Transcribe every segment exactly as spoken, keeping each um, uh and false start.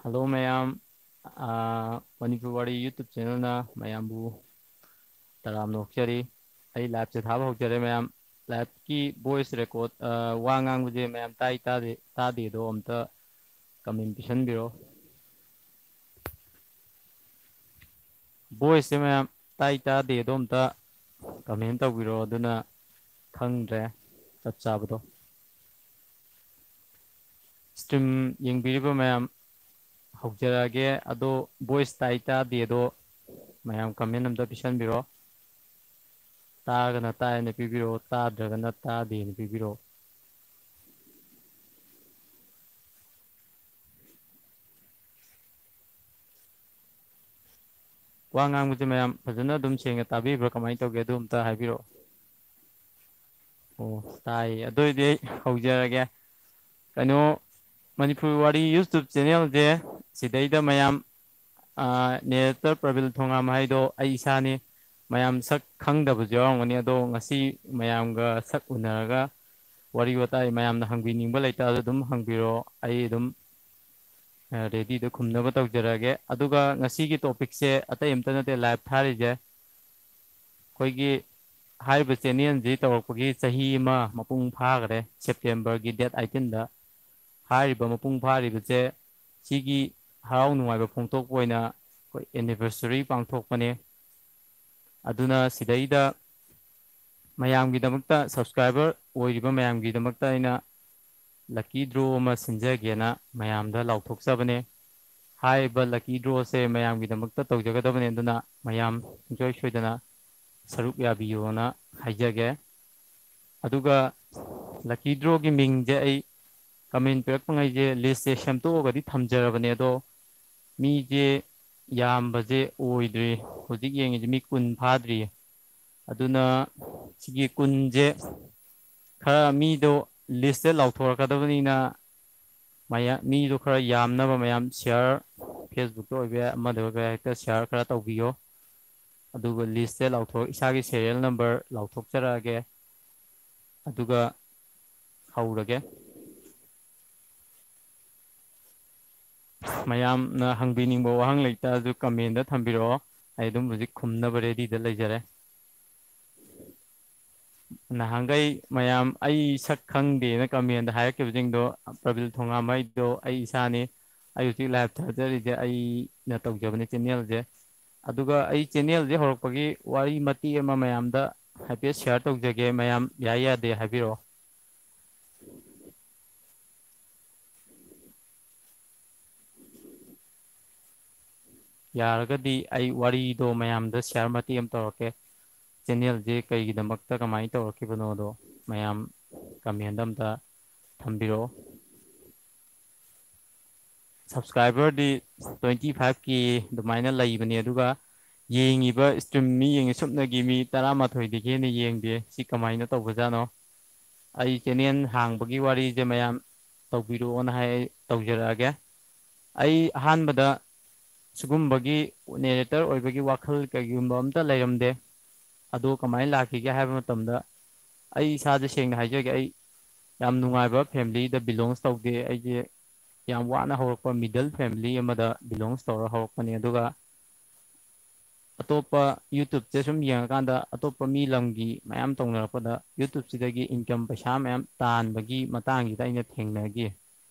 Hello ꯃꯌꯥꯝ, ꯑꯥ, ꯃꯅꯤꯄꯨꯔ ꯋꯥꯔꯤ YouTube channelꯅ ꯃꯌꯥꯝꯕꯨ ꯇꯔꯥꯝꯅ ꯑꯣꯛꯆꯔꯤ꯫ ꯑꯩ liveꯁꯦ ꯊꯥꯕ ꯍꯧꯖꯔꯦ ꯃꯌꯥꯝ꯫ Liveꯀꯤ voice record, ꯑꯥ, ꯋꯥ ꯉꯥꯡꯕꯁꯦ ꯃꯌꯥꯝ ꯇꯥꯏ ꯇꯥꯗꯦ, ꯇꯥꯗꯦꯗꯣ ꯑꯝꯇ comment ꯄꯤꯁꯟꯕꯤꯔꯣ꯫ Voiceꯁꯦ ꯃꯌꯥꯝ ꯇꯥꯏ ꯇꯥꯗꯦꯗꯣ ꯑꯝꯇ comment ꯇꯧꯕꯤꯔꯣ, ꯑꯗꯨꯅ ꯈꯪꯗ꯭ꯔꯦ ꯆꯞ ꯆꯥꯕꯗꯣ꯫ Stream ꯌꯦꯡꯕꯤꯔꯤꯕ ꯃꯌꯥꯝ ꯍꯧꯖꯔꯛꯑꯒꯦ꯫ ꯑꯗꯣ voice ꯇꯥꯏ ꯇꯥꯗꯦꯗꯣ ꯃꯌꯥꯝ comment ꯑꯝꯇ ꯄꯤꯁꯟꯕꯤꯔꯣ꯫ ꯇꯥꯔꯒꯅ ꯇꯥꯏꯅ ꯄꯤꯕꯤꯔꯛꯑꯣ, ꯇꯥꯗ꯭ꯔꯒꯅ ꯇꯥꯗꯦꯅ ꯄꯤꯕꯤꯔꯛꯑꯣ꯫ ꯋꯥ ꯉꯥꯡꯕꯁꯦ ꯃꯌꯥꯝ ꯐꯖꯅ ꯑꯗꯨꯝ ꯁꯦꯡꯅ ꯇꯥꯕꯤꯕ꯭ꯔꯥ? ꯀꯃꯥꯏꯅ ꯇꯧꯒꯦ? ꯑꯗꯨ ꯑꯝꯇ ꯍꯥꯏꯕꯤꯔꯛꯑꯣ꯫ ꯑꯣ, ꯇꯥꯏ꯫ ꯑꯗꯨ ꯑꯣꯏꯗꯤ ꯑꯩ ꯍꯧꯖꯔꯒꯦ꯫ ꯀꯩꯅꯣ, ꯃꯅꯤꯄꯨꯔ ꯋꯥꯔꯤ YouTube channelꯁꯦ ꯁꯤꯗꯩꯗ ꯃꯌꯥꯝ, ꯑꯥ, narrator ꯄ꯭ꯔꯕꯤꯜ ꯊꯣꯉꯥꯝ ꯍꯥꯏꯗꯣ ꯑꯩ ꯏꯁꯥꯅꯤ꯫ ꯃꯌꯥꯝ ꯁꯛ ꯈꯪꯗꯕꯁꯨ ꯌꯥꯎꯔꯝꯒꯅꯤ, ꯑꯗꯣ ꯉꯁꯤ ꯃꯌꯥꯝꯒ ꯁꯛ ꯎꯅꯔꯒ ꯋꯥꯔꯤ ꯋꯥꯇꯥꯏ ꯃꯌꯥꯝꯅ ꯍꯪꯕꯤꯅꯤꯡꯕ ꯂꯩꯇꯥꯔꯁꯨ ꯑꯗꯨꯝ ꯍꯪꯕꯤꯔꯣ, ꯑꯩ ꯑꯗꯨꯝ, ꯑ, readyꯗ ꯈꯨꯝꯅꯕ ꯇꯧꯖꯔꯛꯑꯒꯦ꯫ ꯑꯗꯨꯒ ꯉꯁꯤꯒꯤ topicꯁꯦ ꯑꯇꯩ ꯑꯝꯇ ꯅꯠꯇꯦ, live ꯊꯥꯔꯤꯁꯦ ꯑꯩꯈꯣꯏꯒꯤ ꯍꯥꯏꯔꯤꯕ channelꯁꯤ ꯇꯧꯔꯛꯄꯒꯤ ꯆꯍꯤ ꯑꯃ ꯃꯄꯨꯡ ꯐꯥꯈꯔꯦ꯫ Septemberꯒꯤ date eighteenꯗ ꯍꯥꯏꯔꯤꯕ ꯃꯄꯨꯡ ꯐꯥꯔꯤꯕꯁꯦ ꯁꯤꯒꯤ ꯍꯔꯥꯎ ꯅꯨꯡꯉꯥꯏꯕ ꯐꯣꯡꯗꯣꯛꯄ ꯑꯣꯏꯅ ꯑꯩꯈꯣꯏ anniversary ꯄꯥꯡꯊꯣꯛꯄꯅꯦ꯫ ꯑꯗꯨꯅ ꯁꯤꯗꯩꯗ ꯃꯌꯥꯝꯒꯤꯗꯃꯛꯇ, subscriber ꯑꯣꯏꯔꯤꯕ ꯃꯌꯥꯝꯒꯤꯗꯃꯛꯇ ꯑꯩꯅ lucky draw ꯑꯃ ꯁꯤꯟꯖꯒꯦꯅ ꯃꯌꯥꯝꯗ ꯂꯥꯎꯊꯣꯛꯆꯕꯅꯦ꯫ ꯍꯥꯏꯔꯤꯕ lucky drawꯁꯦ ꯃꯌꯥꯝꯒꯤꯗꯃꯛꯇ ꯇꯧꯖꯒꯗꯕꯅꯦ, ꯑꯗꯨꯅ ꯃꯌꯥꯝ ꯁꯨꯡꯁꯣꯏ ꯁꯣꯏꯗꯅ ꯁꯔꯨꯛ ꯌꯥꯕꯤꯌꯣꯅ ꯍꯥꯏꯖꯒꯦ꯫ ꯑꯗꯨꯒ lucky drawꯒꯤ ꯃꯤꯡꯁꯦ ꯑꯩ comment ꯄꯤꯔꯛꯄꯉꯩꯁꯦ listꯁꯦ ꯁꯦꯝꯗꯣꯛꯑꯒꯗꯤ ꯊꯝꯖꯔꯕꯅꯦ, ꯑꯗꯣ ꯃꯤꯁꯦ ꯌꯥꯝꯕꯁꯦ ꯑꯣꯏꯗ꯭ꯔꯤ꯫ ꯍꯧꯖꯤꯛ ꯌꯦꯡꯉꯤꯁꯦ ꯃꯤ ꯀꯨꯟ ꯐꯥꯗ꯭ꯔꯤꯌꯦ꯫ ꯑꯗꯨꯅ ꯁꯤꯒꯤ ꯀꯨꯟꯁꯦ ꯈꯔ ꯃꯤꯗꯣ listꯁꯦ ꯂꯥꯎꯊꯣꯔꯛꯀꯗꯕꯅꯤꯅ ꯃꯌꯥ-, ꯃꯤꯗꯣ ꯈꯔ ꯌꯥꯝꯅꯕ ꯃꯌꯥꯝ share, Facebookꯇ ꯑꯣꯏꯕ ꯌꯥꯏ, ꯑꯃꯗ ꯑꯣꯏꯕ ꯌꯥꯏ, ꯍꯦꯛꯇ share ꯈꯔ ꯇꯧꯕꯤꯌꯣ꯫ ꯑꯗꯨꯒ listꯁꯦ ꯂꯥꯎꯊꯣꯛ-, ꯏꯁꯥꯒꯤ serial number ꯂꯥꯎꯊꯣꯛꯆꯔꯛꯑꯒꯦ꯫ ꯑꯗꯨꯒ ꯍꯧꯔꯒꯦ꯫ ꯃꯌꯥꯝꯅ ꯍꯪꯕꯤꯅꯤꯡꯕ ꯋꯥꯍꯪ ꯂꯩꯇꯥꯔꯁꯨ comment ꯊꯝꯕꯤꯔꯛꯑꯣ꯫ ꯑꯩ ꯑꯗꯨꯝ ꯍꯧꯖꯤꯛ ꯈꯨꯝꯅꯕ ready ꯗ ꯂꯩꯖꯔꯦ꯫ ꯅꯍꯥꯟꯈꯩ ꯃꯌꯥꯝ ꯑꯩ ꯁꯛ ꯈꯪꯗꯦꯅ comment ꯍꯥꯏꯔꯛꯈꯤꯕꯁꯤꯡꯗꯣ, ꯄ꯭ꯔꯕꯤꯜ ꯊꯣꯉꯥꯝ ꯍꯥꯏꯗꯣ ꯑꯩ ꯏꯁꯥꯅꯤ꯫ ꯑꯩ ꯍꯧꯖꯤꯛ live ꯊꯥꯖꯔꯤꯁꯦ ꯑꯩꯅ ꯇꯧꯖꯕꯅꯤ channel ꯁꯦ꯫ ꯑꯗꯨꯒ ꯑꯩ channel ꯁꯦ ꯍꯧꯔꯛꯄꯒꯤ ꯋꯥꯔꯤ ꯃꯇꯦꯛ ꯑꯃ ꯃꯌꯥꯝꯗ ꯍꯥꯏꯐꯦꯠ share ꯇꯧꯖꯒꯦ꯫ ꯃꯌꯥꯝ ꯌꯥꯏ ꯌꯥꯗꯦ ꯍꯥꯏꯕꯤꯔꯛꯑꯣ꯫ ꯌꯥꯔꯒꯗꯤ ꯑꯩ ꯋꯥꯔꯤꯗꯣ ꯃꯌꯥꯝꯗ share ꯃꯇꯦꯛ ꯑꯃ ꯇꯧꯔꯛꯀꯦ꯫ Channel ꯁꯦ ꯀꯩꯒꯤꯗꯃꯛꯇ ꯀꯃꯥꯏꯅ ꯇꯧꯔꯛꯈꯤꯕꯅꯣꯗꯣ ꯃꯌꯥꯝ comment ꯑꯝꯇ ꯊꯝꯕꯤꯔꯛꯑꯣ꯫ Subscriber ꯗꯤ twenty five K ꯑꯗꯨꯃꯥꯏꯅ ꯂꯩꯕꯅꯦ, ꯑꯗꯨꯒ ꯌꯦꯡꯉꯤꯕ stream ꯃꯤ ꯌꯦꯡꯉꯤ ꯁꯨꯞꯅꯒꯤ ꯃꯤ ꯇꯔꯥꯃꯥꯊꯣꯏꯗꯒꯤ ꯍꯦꯟꯅ ꯌꯦꯡꯗꯦ꯫ ꯁꯤ ꯀꯃꯥꯏꯅ ꯇꯧꯕꯖꯥꯠꯅꯣ? ꯑꯩ channel ꯍꯥꯡꯕꯒꯤ ꯋꯥꯔꯤꯁꯦ ꯃꯌꯥꯝ ꯇꯧꯕꯤꯔꯛꯑꯣꯅ ꯍꯥꯏ, ꯇꯧꯖꯔꯛꯑꯒꯦ꯫ ꯑꯩ ꯑꯍꯥꯟꯕꯗ ꯁꯤꯒꯨꯝꯕꯒꯤ narrator ꯑꯣꯏꯕꯒꯤ ꯋꯥꯈꯜ ꯀꯩꯒꯨꯝꯕ ꯑꯝꯇ ꯂꯩꯔꯝꯗꯦ꯫ ꯑꯗꯣ ꯀꯃꯥꯏꯅ ꯂꯥꯛꯈꯤꯒꯦ ꯍꯥꯏꯕ ꯃꯇꯝꯗ, ꯑꯩ ꯏꯁꯥꯁꯦ ꯁꯦꯡꯅ ꯍꯥꯏꯖꯒꯦ, ꯑꯩ ꯌꯥꯝ ꯅꯨꯡꯉꯥꯏꯕ family ꯗ belongs ꯇꯧꯗꯦ꯫ ꯑꯩꯁꯦ ꯌꯥꯝ ꯋꯥꯅ ꯍꯧꯔꯛꯄ middle family ꯑꯃꯗ belongs ꯇꯧꯔ ꯍꯧꯔꯛꯄꯅꯦ꯫ ꯑꯗꯨꯒ ꯑꯇꯣꯞꯄ YouTube ꯁꯦ ꯁꯨꯝ ꯌꯦꯡꯉꯀꯥꯟꯗ, ꯑꯇꯣꯞꯄ ꯃꯤ ꯂꯝꯒꯤ ꯃꯌꯥꯝ ꯇꯧꯅꯔꯛꯄꯗ, YouTube ꯁꯤꯗꯒꯤ income, ꯄꯩꯁꯥ ꯃꯌꯥꯝ ꯇꯥꯟꯕꯒꯤ ꯃꯇꯥꯡꯁꯤꯗ ꯑꯩꯅ ꯊꯦꯡꯅꯈꯤ꯫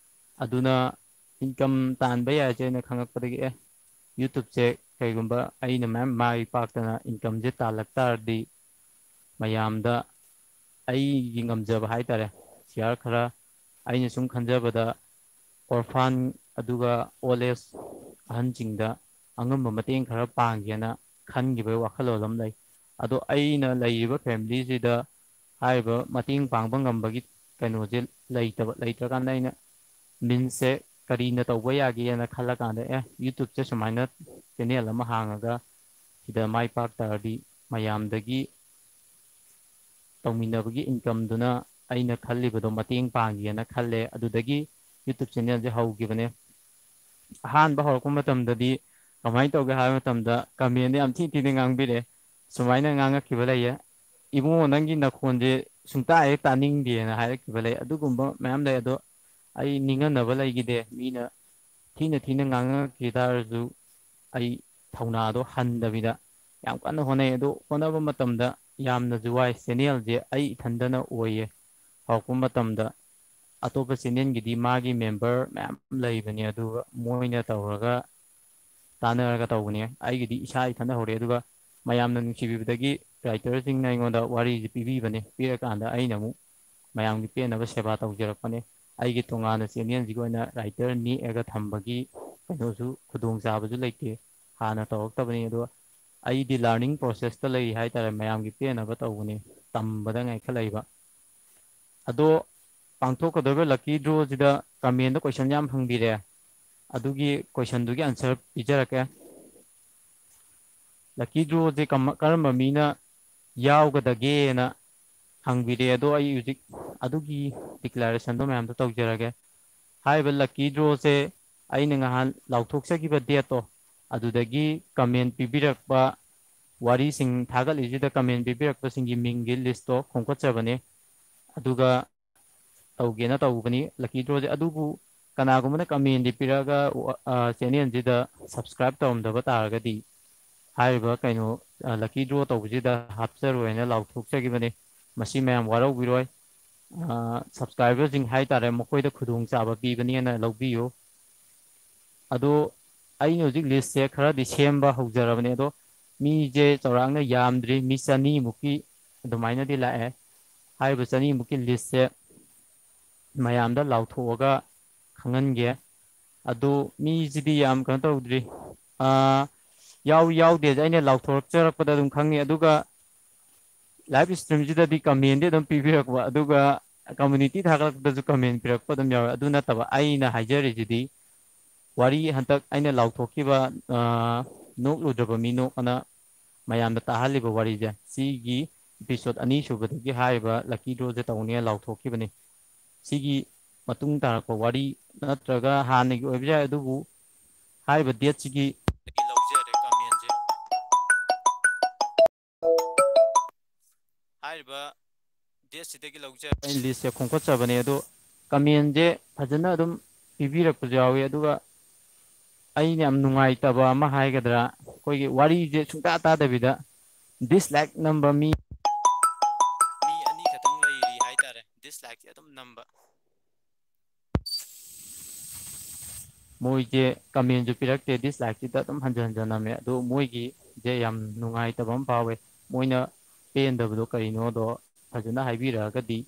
ꯑꯗꯨꯅ income ꯇꯥꯟꯕ ꯌꯥꯏꯁꯦ ꯑꯩꯅ ꯈꯪꯉꯛꯄꯗꯒꯤ, ꯑꯦ, YouTube ꯁꯦ ꯀꯩꯒꯨꯝꯕ ꯑꯩꯅ ꯃꯌꯥꯝ ꯃꯥꯏ ꯄꯥꯛꯇꯅ income ꯁꯦ ꯇꯥꯜꯂꯛ ꯇꯥꯔꯗꯤ, ꯃꯌꯥꯝꯗ ꯑꯩꯒꯤ ꯉꯝꯖꯕ ꯍꯥꯏꯇꯥꯔꯦ, share ꯈꯔ, ꯑꯩꯅ ꯁꯨꯝ ꯈꯟꯖꯕꯗ, orphan ꯑꯗꯨꯒ old age ꯑꯍꯟꯁꯤꯡꯗ ꯑꯉꯝꯕ ꯃꯇꯦꯡ ꯈꯔ ꯄꯥꯡꯒꯦꯅ ꯈꯟꯈꯤꯕꯒꯤ ꯋꯥꯈꯜꯂꯣꯟ ꯑꯃ ꯂꯩ꯫ ꯑꯗꯣ ꯑꯩꯅ ꯂꯩꯔꯤꯕ family ꯁꯤꯗ ꯍꯥꯏꯔꯤꯕ ꯃꯇꯦꯡ ꯄꯥꯡꯕ ꯉꯝꯕꯒꯤ ꯀꯩꯅꯣꯁꯦ ꯂꯩꯇꯕ, ꯂꯩꯇ꯭ꯔꯀꯥꯟꯗ ꯑꯩꯅ means ꯁꯦ ꯀꯔꯤꯅ ꯇꯧꯕ ꯌꯥꯒꯦꯅ ꯈꯜꯂꯀꯥꯟꯗ, ꯑꯦ, YouTube ꯁꯦ ꯁꯨꯃꯥꯏꯅ channel ꯑꯃ ꯍꯥꯡꯉꯒ ꯁꯤꯗ ꯃꯥꯏ ꯄꯥꯛ ꯇꯥꯔꯗꯤ ꯃꯌꯥꯝꯗꯒꯤ ꯇꯧꯃꯤꯟꯅꯕꯒꯤ income ꯗꯨꯅ ꯑꯩꯅ ꯈꯜꯂꯤꯕꯗꯣ ꯃꯇꯦꯡ ꯄꯥꯡꯒꯦꯅ ꯈꯜꯂꯦ꯫ ꯑꯗꯨꯗꯒꯤ YouTube channel ꯁꯦ ꯍꯧꯈꯤꯕꯅꯦ꯫ ꯑꯍꯥꯟꯕ ꯍꯧꯔꯛꯄ ꯃꯇꯝꯗꯗꯤ ꯀꯃꯥꯏꯅ ꯇꯧꯒꯦ ꯍꯥꯏꯕ ꯃꯇꯝꯗ, comment ꯗ ꯌꯥꯝ ꯊꯤ ꯊꯤꯅ ꯉꯥꯡꯕꯤꯔꯛꯑꯦ꯫ ꯁꯨꯃꯥꯏꯅ ꯉꯥꯡꯉꯛꯈꯤꯕ ꯂꯩꯌꯦ, "ꯏꯕꯨꯡꯉꯣ, ꯅꯪꯒꯤ ꯅꯈꯣꯟꯁꯦ ꯁꯨꯡꯇꯥ ꯍꯦꯛ ꯇꯥꯅꯤꯡꯗꯦꯅ" ꯍꯥꯏꯔꯛꯈꯤꯕ ꯂꯩ꯫ ꯑꯗꯨꯒꯨꯝꯕ ꯃꯌꯥꯝ ꯂꯩ꯫ ꯑꯗꯣ ꯑꯩ ꯅꯤꯡꯍꯟꯅꯕ ꯂꯩꯈꯤꯗꯦ꯫ ꯃꯤꯅ ꯊꯤꯅ ꯊꯤꯅ ꯉꯥꯡꯉꯛꯈꯤ ꯇꯥꯔꯁꯨ, ꯑꯩ ꯊꯧꯅꯥꯗꯣ ꯍꯟꯗꯕꯤꯗ ꯌꯥꯝ ꯀꯟꯅ ꯍꯣꯠꯅꯩ꯫ ꯑꯗꯣ ꯍꯣꯠꯅꯕ ꯃꯇꯝꯗ ꯌꯥꯝꯅꯁꯨ ꯋꯥꯏ꯫ ꯆꯦꯅꯦꯜꯁꯦ ꯑꯩ ꯏꯊꯟꯗꯅ ꯑꯣꯏꯌꯦ꯫ ꯍꯧꯔꯛꯄ ꯃꯇꯝꯗ ꯑꯇꯣꯞꯄ ꯆꯦꯅꯦꯜꯒꯤꯗꯤ ꯃꯥꯒꯤ ꯃꯦꯝꯕꯔ ꯃꯌꯥꯝ ꯂꯩꯕꯅꯦ, ꯑꯗꯨꯒ ꯃꯣꯏꯅ ꯇꯧꯔꯒ ꯇꯥꯟꯅꯔꯒ ꯇꯧꯕꯅꯦ꯫ ꯑꯩꯒꯤꯗꯤ ꯏꯁꯥ ꯏꯊꯟꯗ ꯍꯧꯔꯛꯑꯦ꯫ ꯑꯗꯨꯒ ꯃꯌꯥꯝꯅ ꯅꯨꯡꯁꯤꯕꯤꯕꯗꯒꯤ ꯔꯥꯏꯇꯔꯁꯤꯡꯅ ꯑꯩꯉꯣꯟꯗ ꯋꯥꯔꯤꯁꯤ ꯄꯤꯕꯤꯕꯅꯦ꯫ ꯄꯤꯔꯀꯥꯟꯗ ꯑꯩꯅ ꯑꯃꯨꯛ ꯃꯌꯥꯝꯒꯤ ꯄꯦꯟꯅꯕ ꯁꯦꯕꯥ ꯇꯧꯖꯔꯛꯄꯅꯦ꯫ ꯑꯩꯒꯤ ꯇꯣꯉꯥꯟꯅ ꯆꯦꯅꯦꯜꯁꯤꯒꯤ ꯑꯣꯏꯅ ꯔꯥꯏꯇꯔ ꯅꯦꯛꯑꯒ ꯊꯝꯕꯒꯤ ꯀꯩꯅꯣꯁꯨ, ꯈꯨꯗꯣꯡꯆꯥꯕꯁꯨ ꯂꯩꯇꯦ꯫ ꯍꯥꯟꯅ ꯇꯧꯔꯛꯇꯕꯅꯤ꯫ ꯑꯗꯣ ꯑꯩꯗꯤ ꯂꯥꯔꯅꯤꯡ ꯄ꯭ꯔꯣꯁꯦꯁꯇ ꯂꯩꯔꯤ ꯍꯥꯏꯇꯥꯔꯦ, ꯃꯌꯥꯝꯒꯤ ꯄꯦꯟꯅꯕ ꯇꯧꯕꯅꯤ, ꯇꯝꯕꯗ ꯉꯥꯏꯈꯠꯂꯛꯏꯕ꯫ ꯑꯗꯣ ꯄꯥꯡꯊꯣꯛꯀꯗꯧꯔꯤꯕ ꯂꯛꯀꯤ ꯗ꯭ꯔꯣꯁꯤꯗ ꯀꯃꯦꯟꯗ ꯀꯣꯏꯁꯟ ꯌꯥꯝ ꯍꯪꯕꯤꯔꯦ꯫ ꯑꯗꯨꯒꯤ ꯀꯣꯏꯁꯟꯗꯨꯒꯤ ꯑꯟꯁꯔ ꯄꯤꯖꯔꯛꯀꯦ꯫ ꯂꯛꯀꯤ ꯗ꯭ꯔꯣꯁꯦ ꯀꯝ-, ꯀꯔꯝꯕ ꯃꯤꯅ ꯌꯥꯎꯒꯗꯒꯦꯅ ꯍꯪꯕꯤꯔꯦ꯫ ꯑꯗꯣ ꯑꯩ ꯍꯧꯖꯤꯛ ꯑꯗꯨꯒꯤ ꯗꯤꯀ꯭ꯂꯥꯔꯦꯁꯟꯗꯣ ꯃꯌꯥꯝꯗꯣ ꯇꯧꯖꯔꯒꯦ꯫ ꯍꯥꯏꯔꯤꯕ ꯂꯛꯀꯤ ꯗ꯭ꯔꯣꯁꯦ ꯑꯩꯅ ꯉꯍꯥꯟ ꯂꯥꯎꯊꯣꯛꯆꯈꯤꯕ ꯗꯦꯠꯇꯣ, ꯑꯗꯨꯗꯒꯤ ꯀꯃꯦꯟ ꯄꯤꯕꯤꯔꯛꯄ, ꯋꯥꯔꯤꯁꯤꯡ ꯊꯥꯒꯠꯂꯤꯁꯤꯗ ꯀꯃꯦꯟ ꯄꯤꯕꯤꯔꯛꯄꯁꯤꯡꯒꯤ ꯃꯤꯡꯒꯤ ꯂꯤꯁꯇꯣ ꯈꯣꯝꯒꯠꯆꯕꯅꯦ꯫ ꯑꯗꯨꯒ ꯇꯧꯒꯦꯅ ꯇꯧꯕꯅꯤ ꯂꯛꯀꯤ ꯗ꯭ꯔꯣꯁꯦ꯫ ꯑꯗꯨꯕꯨ ꯀꯅꯥꯒꯨꯝꯕꯅ ꯀꯃꯦꯟꯗꯤ ꯄꯤꯔꯛꯑꯒ, ꯑ, ꯆꯦꯅꯦꯜꯁꯤꯗ ꯁꯕꯁꯀ꯭ꯔꯥꯏꯕ ꯇꯧꯔꯝꯗꯕ ꯇꯥꯔꯒꯗꯤ, ꯍꯥꯏꯔꯤꯕ ꯀꯩꯅꯣ, ꯑ, ꯂꯛꯀꯤ ꯗ꯭ꯔꯣ ꯇꯧꯕꯁꯤꯗ ꯍꯥꯞꯆꯔꯣꯏꯅ ꯂꯥꯎꯊꯣꯛꯆꯈꯤꯕꯅꯤ꯫ ꯃꯁꯤ ꯃꯌꯥꯝ ꯋꯥꯔꯧꯕꯤꯔꯣꯏ꯫ ꯑ, ꯁꯕꯁꯀ꯭ꯔꯥꯏꯕꯔꯁꯤꯡ ꯍꯥꯏꯇꯥꯔꯦ, ꯃꯈꯣꯏꯗ ꯈꯨꯗꯣꯡꯆꯥꯕ ꯄꯤꯕꯅꯦꯅ ꯂꯧꯕꯤꯌꯨ꯫ ꯑꯗꯣ ꯑꯩꯅ ꯍꯧꯖꯤꯛ ꯂꯤꯁꯁꯦ ꯈꯔꯗꯤ ꯁꯦꯝꯕ ꯍꯧꯖꯔꯕꯅꯦ꯫ ꯑꯗꯣ ꯃꯤꯁꯦ ꯆꯥꯎꯔꯥꯛꯅ ꯌꯥꯝꯗ꯭ꯔꯤ, ꯃꯤ ꯆꯅꯤꯃꯨꯛꯀꯤ ꯑꯗꯨꯃꯥꯏꯅꯗꯤ ꯂꯥꯛꯑꯦ꯫ ꯍꯥꯏꯔꯤꯕ ꯆꯅꯤꯃꯨꯛꯀꯤ ꯂꯤꯁꯁꯦ ꯃꯌꯥꯝꯗ ꯂꯥꯎꯊꯣꯛꯑꯒ ꯈꯪꯍꯟꯒꯦ꯫ ꯑꯗꯣ ꯃꯤꯁꯤꯗꯤ ꯌꯥꯝ ꯀꯩꯅꯣ ꯇꯧꯗ꯭ꯔꯤ꯫ ꯑꯥ, ꯌꯥꯎ-, ꯌꯥꯎꯗꯦꯁꯦ ꯑꯩꯅ ꯂꯥꯎꯊꯣꯔꯛꯆꯔꯛꯄꯗ ꯑꯗꯨꯝ ꯈꯪꯅꯤ꯫ ꯑꯗꯨꯒ ꯂꯥꯏꯚ ꯁ꯭ꯇ꯭ꯔꯤꯝꯁꯤꯗꯗꯤ ꯀꯃꯦꯟꯗꯤ ꯑꯗꯨꯝ ꯄꯤꯕꯤꯔꯛꯄ, ꯑꯗꯨꯒ ꯀꯝꯃ꯭ꯌꯨꯅꯤꯇꯤ ꯊꯥꯒꯠꯂꯛꯄꯗꯁꯨ ꯀꯃꯦꯟ ꯄꯤꯔꯛꯄ ꯑꯗꯨꯝ ꯌꯥꯎꯋꯦ꯫ ꯑꯗꯨ ꯅꯠꯇꯕ ꯑꯩꯅ ꯍꯥꯏꯖꯔꯤꯁꯤꯗꯤ ꯋꯥꯔꯤ ꯍꯟꯗꯛ ꯑꯩꯅ ꯂꯥꯎꯊꯣꯛꯈꯤꯕ, ꯑ, ꯅꯣꯛꯂꯨꯗ꯭ꯔꯕ ꯃꯤ ꯅꯣꯛ ꯑꯅ ꯃꯌꯥꯝꯗ ꯇꯥꯍꯜꯂꯤꯕ ꯋꯥꯔꯤꯁꯦ, ꯁꯤꯒꯤ ꯏꯄꯤꯁꯣꯠ ꯑꯅꯤ ꯁꯨꯕꯗꯒꯤ ꯍꯥꯏꯔꯤꯕ ꯂꯛꯀꯤ ꯗ꯭ꯔꯣꯁꯦ ꯇꯧꯅꯦꯅ ꯂꯥꯎꯊꯣꯛꯈꯤꯕꯅꯤ꯫ ꯁꯤꯒꯤ ꯃꯇꯨꯡ ꯇꯥꯔꯛꯄ ꯋꯥꯔꯤ ꯅꯠꯇ꯭ꯔꯒ ꯍꯥꯟꯅꯒꯤ ꯑꯣꯏꯕ ꯌꯥꯏ, ꯑꯗꯨꯕꯨ ꯍꯥꯏꯔꯤꯕ ꯗꯦꯠꯁꯤꯒꯤ ꯂꯧꯖꯔꯦ ꯀꯃꯦꯟꯁꯦ꯫ ꯍꯥꯏꯔꯤꯕ ꯗꯦꯠꯁꯤꯗꯒꯤ ꯂꯧꯖꯔꯦ꯫ ꯑꯩꯅ ꯂꯤꯁꯁꯦ ꯈꯣꯝꯒꯠꯆꯕꯅꯦ, ꯑꯗꯣ ꯀꯃꯦꯟꯁꯦ ꯐꯖꯅ ꯑꯗꯨꯝ ꯄꯤꯕꯤꯔꯛꯄꯁꯨ ꯌꯥꯎꯋꯤ, ꯑꯗꯨꯒ ꯑꯩꯅ ꯌꯥꯝ ꯅꯨꯡꯉꯥꯏꯇꯕ ꯑꯃ ꯍꯥꯏꯒꯗ꯭ꯔꯥ, ꯑꯩꯈꯣꯏꯒꯤ ꯋꯥꯔꯤꯁꯦ ꯁꯨꯡꯇꯥ ꯇꯥꯗꯕꯤꯗ dislike ꯅꯝꯕ ꯃꯤ, ꯃꯤ ꯑꯅꯤ ꯈꯛꯇꯪ ꯂꯩꯔꯤ ꯍꯥꯏꯇꯥꯔꯦ, dislikeꯁꯦ ꯑꯗꯨꯝ ꯅꯝꯕ꯫ ꯃꯣꯏꯁꯦ commentꯁꯨ ꯄꯤꯔꯛꯇꯦ, dislikeꯁꯤꯗ ꯑꯗꯨꯝ ꯍꯟꯖꯟ ꯍꯟꯖꯟ ꯅꯝꯃꯦ꯫ ꯑꯗꯣ ꯃꯣꯏꯒꯤꯁꯦ ꯌꯥꯝ ꯅꯨꯡꯉꯥꯏꯇꯕ ꯑꯃ ꯐꯥꯎꯋꯦ꯫ ꯃꯣꯏꯅ ꯄꯦꯟꯗꯕꯗꯣ ꯀꯔꯤꯅꯣꯗꯣ ꯐꯖꯅ ꯍꯥꯏꯕꯤꯔꯛꯑꯒꯗꯤ